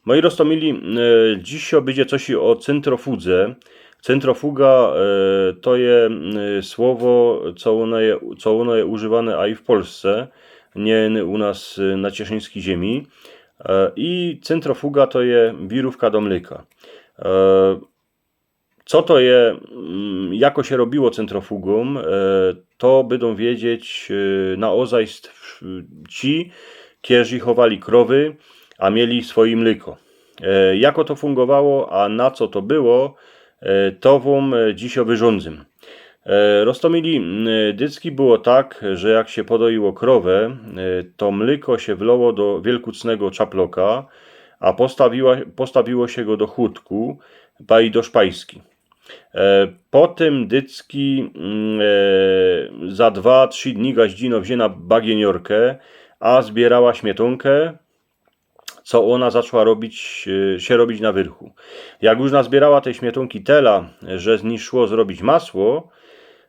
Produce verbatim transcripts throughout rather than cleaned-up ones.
Moi roztōmili, e, dzisiej bydzie coś ô centrofudze. Centrofuga, e, to je, e, słowo, co ône je, co ône je używane aj w Polsce, niy u nas, e, na cieszyńskij ziemi. E, i centrofuga to je wirōwka do mlyka. E, Co to je, mm, jako sie robiło centrofugōm, e, to bydōm wiedzieć, e, naozaj st-, ci, kierzy chowali krowy, a mieli swojij mlyko. E, jako to fungowało, a na co to było, e, to wōm, e, dzisiej wyrządzym. E, roztōmili, mm, dycki było tak, że jak sie podoiło krowę, e, to mlyko sie wloło do wielkucnego czaploka, a postawiła, postawiło sie go do chudku, pa i do szpajski. E, potym dycki, mm, e, za dwa, trzi dni gaździno wziyna bagieniorkã, a zbiyrała śmietōnkã, co ôna zaczła robić, e, sie robić na wyrchu. Jak już nazbiyrała tyj śmietōnki tela, że z nij szło zrobić masło,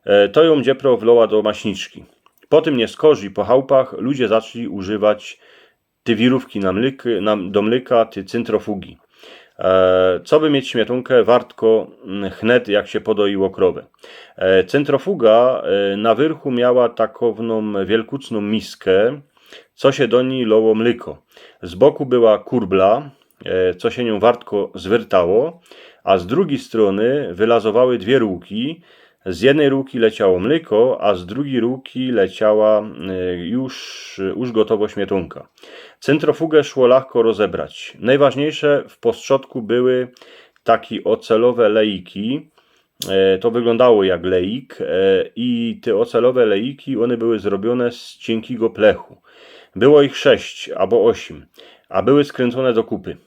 e, to jōm dziepro wloła do maśniczki. Potym niyskorzij po chałpach ludzie zaczli używać tyj wirōwki na mlyk-, na, do mlyka, tyj centrofugi. E, coby mieć śmietōnkã wartko, mm, chnet jak sie podoiło krowę. E, centrofuga, e, na wyrchu miała takōwną wielkucną miskã, co sie do nij loło mlyko. Z boku była kurbla, e, co sie niōm wartko zwyrtało, a z drugij strōny wylazowały dwie rōłki, z jednyj rōłki leciało mlyko, a z drugij rōłki leciała, e, już, e, już gotowo śmietōnka. Centrofugã szło lachko rozebrać. Nojważniyjsze w postrzodku były taki ocelowe lejiki. E, to wyglōndało jak lejik, e, i te ocelowe lejiki, ône były zrobiōne z ciynkigo plechu. Było ich sześć abo ôziym, a były skrōncōne do kupy.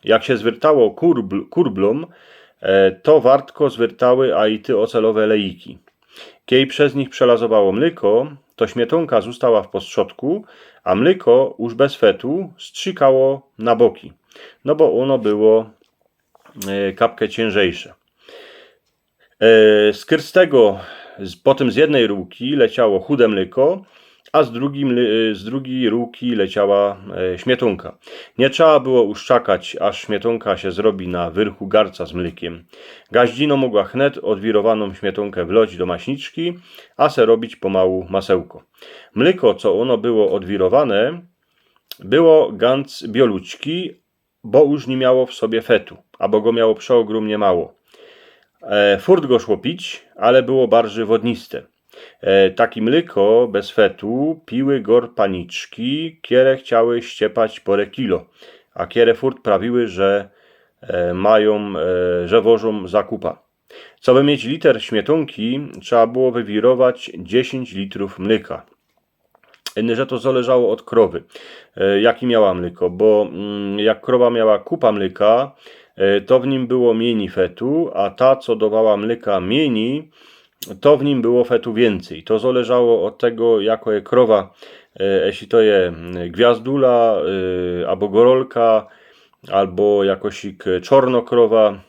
Jak sie zwyrtało kurbl-, kurblōm, e, to wartko zwyrtały aj te ocelowe lejiki. Kej przez nich przelazowało mlyko, to śmietōnka zōstała w postrzodku, a mlyko już bez fetu strzikało na boki, no bo ôno było, e, kapkã ciynżyjsze. E, z kyrstego, z, potym z jednyj rōłki leciało chude mlyko, a z drugij mly-, z drugij rōłki leciała, e, śmietōnka. Niy trzeba było już czekać, aż śmietōnka sie zrobi na wyrchu garca z mlykiym. Gaździno mogła chnet ôdwirowaną śmietōnkã wloć do maśniczki, a se robić pomału masełko. Mlyko, co ôno było ôdwirowane, było gynce biolućki, bo już niy miało w sobie fetu, abo go miało przeôgrōmnie mało. E, furt go szło pić, ale było barży wodniste. E, taki mlyko bez fetu piły gorpaniczki, kiere chciały ściepać pore kilo, a kiere furt prawiły, że, e, majōm, e, że wożōm za kupa. Coby mieć liter śmietōnki, trzeba było wywirować dziesiyńć litrōw mlyka. Inny, że to zależało ôd krowy, e, jaki miała mlyko, bo, mm, jak krowa miała kupa mlyka, e, to w nim było miyni fetu, a ta, co dowała mlyka miyni, to w nim było fetu wiyncyj. To zależało ôd tego, jako je krowa, e, jeśli to je, mm, gwiazdula, e, abo gorolka, abo jakosik czornokrowa.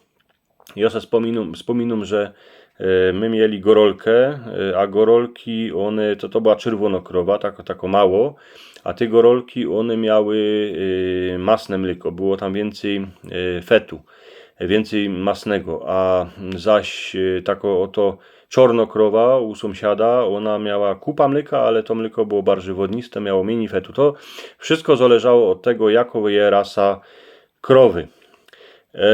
Jo se spōminōm, spōminōm, że, e, my mieli gorolkã, e, a gorolki, ône, to, to była czerwōno krowa, tako, tako mało, a te gorolki, ône miały, e, masne mlyko, było tam wiyncyj, e, fetu, wiyncyj masnego, a zaś, e, tako ôto czorno krowa u sōmsiada, ôna miała kupa mlyka, ale to mlyko było barży wodniste, miało miyni fetu. To wszysko zależało ôd tego, jako je rasa krowy. E,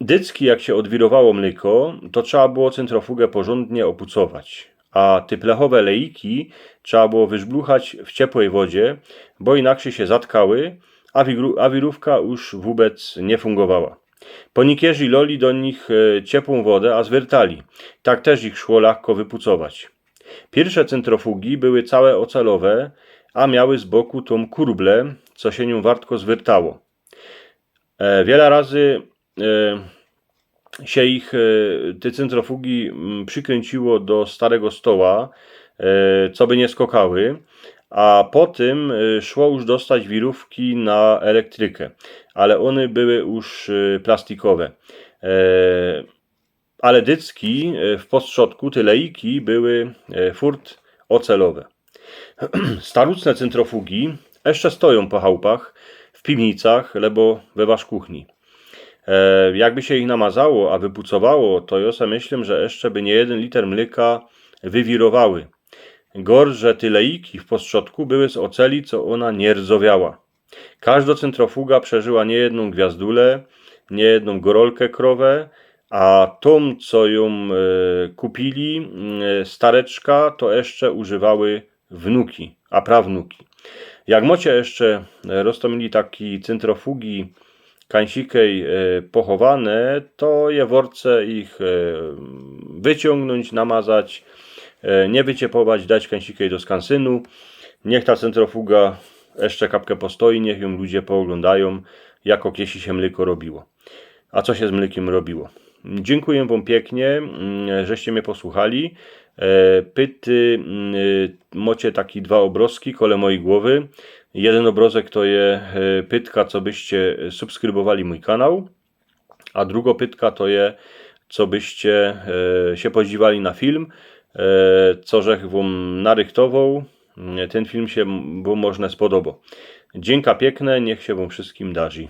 Dycki, jak sie ôdwirowało mlyko, to trzeba było centrofugã porzōndnie ôpucować, a te plechowe lejiki trzeba było wyżbluchać w ciepłej wodzie, bo inakszyj sie zatkały, a wigru-, a wirōwka już wōbec niy fungowała. Poniykierzi loli do nich, e, ciepłōm wodã, a zwyrtali. Tak tyż ich szło lachko wypucować. Piyrsze centrofugi były cołke ôcelowe, a miały z boku tōm kurblã, co sie niōm wartko zwyrtało. E, wiela razy, e, sie ich, e, te centrofugi, mm, przikrynciło do starego stoła, e, coby niy skokały, a potym, e, szło już dostać wirōwki na elektrykã, ale ône były już, e, plastikowe. E, ale dycki, e, w postrzodku te lejiki były, e, furt ôcelowe. Starucne centrofugi jeszcze stojōm po chałpach. w piwnicach, lebo we waszkuchni. E, jakby sie ich namazało, a wypucowało, to jo se myślã, że jeszcze by niejeden liter mlyka wywirowały. Gor, że te lejki w postrzodku były z oceli, co ôna niy rdzowiała. Kożdo centrofuga przeżyła niejednōm gwiazdule, niejednōm gorolkã krowe, a tōm, co jōm e, kupiyli, mm, stareczka, to jeszcze używały wnuki, a prawnuki. Jak mocie jeszcze e, roztomili taki centrofugi kańsikej e, pochowane, to je worce ich e, wyciōngnōńć, namazać, e, niy wyciepować, dać kańsikej do skansynu. Niych ta centrofuga jeszcze kapkã postoji, niych jōm ludzie pooglōndajōm, jako kejsi sie mlyko robiło. A co sie z mlykiym robiło? Dziynkuję wōm piyknie, mm, żeście mie posłuchali. E, pyty, mm, e, mocie taki dwa ôbrozki kole mojij głowy. Jeden ôbrozek to je e, pytka, co byście subskrybowali mōj kanał, a drugŏ pytka to je, co byście e, sie podziwali na film, e, co żech wōm narychtowoł. Mm, tyn film sie m- wōm możne spodobo. Dziynka piykne, niych sie wōm wszystkim darzi.